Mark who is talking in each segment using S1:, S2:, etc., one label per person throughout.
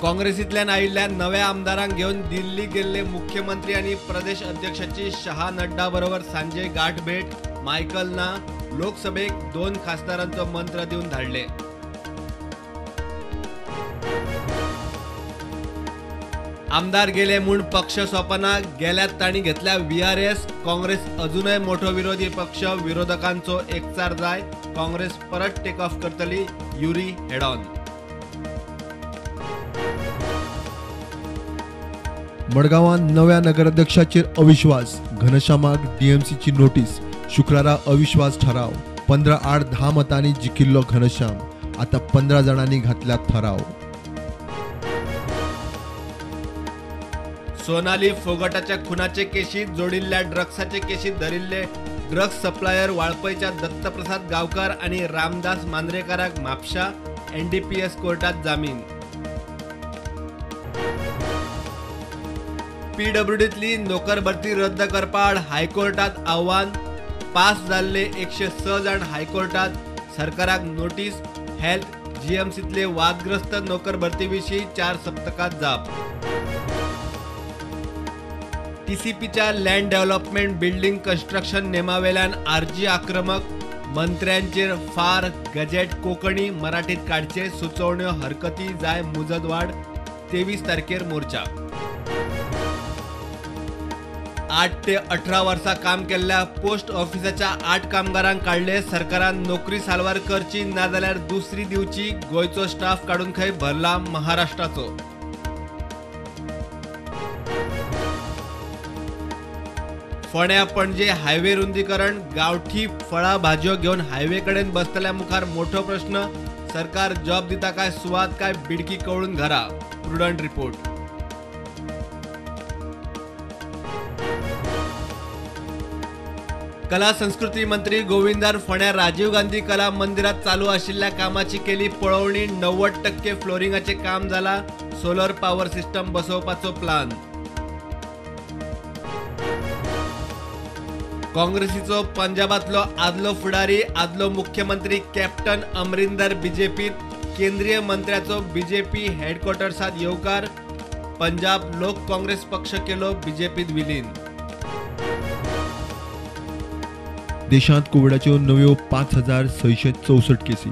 S1: काँग्रेसींतल्यान आयिल्ल्या नव्या आमदारांक घेवन दिल्ली गेल्ले मुख्यमंत्री आनी प्रदेश अध्यक्षाची शहा नड्डा बरोबर सांजे गाठभेट. मायकल ना लोकसभेक 2 खासदारांचो मंत्र दिवन धाडले. आमदार गेले म्हूण पक्ष सोंपना, गेल्यात तांणी घेतल्या व्हीआरएस. काँग्रेस अजूनय मोठो विरोधी पक्ष, विरोधकांचो एकचार जाय. काँग्रेस परत टेक ऑफ करतली. Yuri head on.
S2: मडगांवांत नव्या नगराध्यक्षाचेर अविश्वास. घनश्यामाक डीएमसीची नोटीस. शुक्रारा अविश्वास ठराव. 15 आड 10 मतांनी जिखिल्लो घनश्याम. आता 15 जाणांनी घातल्या ठराव.
S1: सोनाली फोगटाच्या खुनाचे केशीत जोडिल्ल्या ड्रग्साचे केशीत धरिल्ले ड्रग्स सप्लायर वाळपयच्या दत्तप्रसाद गावकर आणि रामदास मांद्रेकराक म्हापशा एनडीपीएस कोर्टात जामीन. पीडब्ल्यूडीतली नोकर भरती रद्द करपा आड हायकोर्टात आव्हान. पास जाल्ले 106 जाण हायकोर्टात. सरकाराक नोटीस. हेल्थ जीएमसीतले वादग्रस्त नोकर भरती विशीं 4 सप्तकात जाप. टीसीपीच्या लँड डेव्हलपमेंट बिल्डिंग कन्स्ट्रक्शन नेमावेल्यान आरजी आक्रमक. मंत्र्यांचेर फार. गजेट कोंकणी मराठीत काडचे, सुचोवण्यो हरकती जाय. मुजतवाड. 23 तारखेर मोर्चा. 8 ते 18 वर्सां काम केल्ल्या पोस्ट ऑफिसाच्या 8 कामगारांक काडले. सरकारान नोकरी साल्वार करची, नाजाल्यार दुसरी दिवची. गोंयचो स्टाफ काडून खंय भरला महाराष्ट्राचो. फोंड्या पणजे हायवे रुंदीकरण. गांवठी फळां भाजयो घेवन हायवे कडेन बसतल्या मुखार मोठो प्रश्न. सरकार जॉब दिता काय सुवात काय बिडकी कवळून घरा. Prudent report. कला संस्कृती मंत्री गोविंदान फोंड्या राजीव गांधी कला मंदिरात चालू आशिल्ल्या कामाची केली पळोवणी. 90% फ्लोरिंगाचे काम जाला. सोलर पॉवर सिस्टम बसोवपाचो प्लान. काँग्रेसीचो पंजाबातलो आदलो फुडारी, आदलो मुख्यमंत्री कॅप्टन अमरिंदर बीजेपीत. केंद्रीय मंत्र्याचो बीजेपी हेडक्वॉर्टर्सात येवकार. पंजाब लोक काँग्रेस पक्ष केलो बीजेपीत विलीन.
S2: देशांत कोविडाच्यो नव्यो 5664 केसी.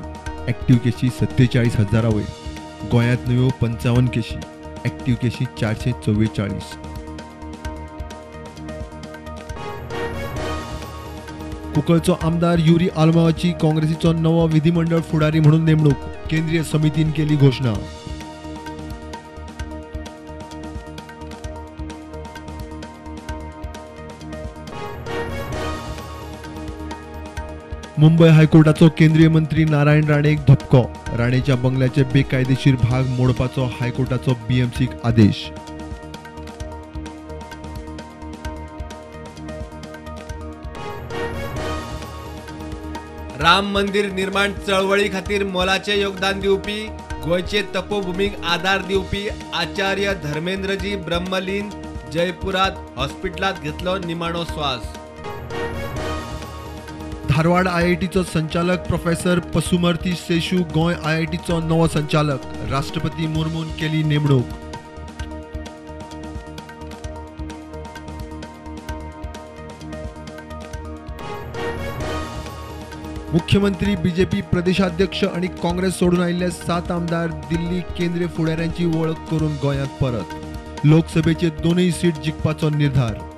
S2: ऍक्टिव्ह केशी 47,000 वयर. गोंयांत नव्यो 55 केशी. ऍक्टिव्ह केशी 444. कुंकळचो आमदार युरी आल्मावाची काँग्रेसीचो नवो विधिमंडळ फुडारी म्हणून नेमणूक. केंद्रीय समितीन केली घोशणा. मुंबय हायकोर्टाचो केंद्रीय मंत्री नारायण राणेक धपको. राणेच्या बंगल्याचे बेकायदेशीर भाग मोडपाचो हायकोर्टाचो बीएमसीक आदेश.
S1: राम मंदिर निर्माण चळवळी खातीर मोलाचे योगदान दिवपी, गोंयचे तपोभूमीक आदार दिवपी आचार्य धर्मेंद्रजी ब्रह्मलीन. जयपुरात हॉस्पिटलात घेतलो निमाणो श्वास.
S2: धारवाड आयआयटीचो संचालक प्रोफेसर पसुमर्थी सेशू गोंय आयआयटीचो नवो संचालक. राष्ट्रपती मुर्मून केली नेमणूक. मुख्यमंत्री, बीजेपी प्रदेशाध्यक्ष आणि काँग्रेस सोडून आयिल्ले 7 आमदार दिल्ली केंद्रीय फुडाऱ्यांची वळख करून गोंयांत परत. लोकसभेचे 2 सीट जिखपाचो निर्धार.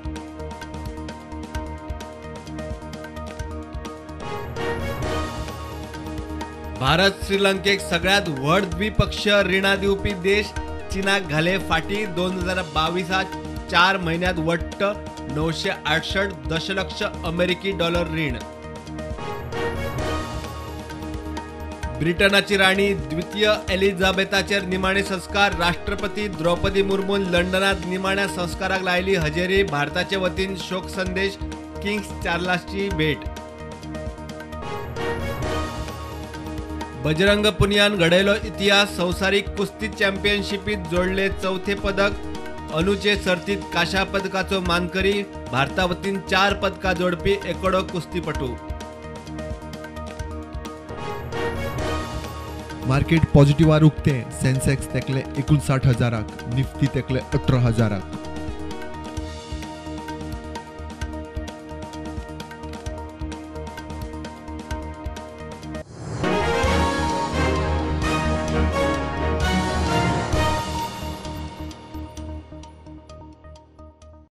S1: भारत श्रीलंकेक सगळ्यात व्हड द्विपक्षीय रिणां दिवपी देश. चीनाक घाले फाटी. 2022 4 म्हयन्यांत वट्ट 968 दशलक्ष अमेरिकी डॉलर रीण. ब्रिटनाची राणी द्वितीय एलिझाबेथाचेर निमाणे संस्कार. राष्ट्रपती द्रौपदी मुर्मून लंडनात निमाण्या संस्काराक लायली हजेरी. भारताचे वतीन शोक संदेश. किंग्स चार्ल्सची भेट. बजरंग पुनियान घडयलो इतिहास. संवसारीक कुस्ती चॅम्पियनशिपीत जोडले 4थे पदक. अनुचे सर्तीत कांश्या पदकाचो मानकरी. भारता वतीन 4 पदकां जोडपी एकोडो कुस्तीपटू.
S2: मार्केट पॉझिटिव्हार उक्तें. सेन्सेक्स तेकले 59,000, निफ्टी तेकले 18,000.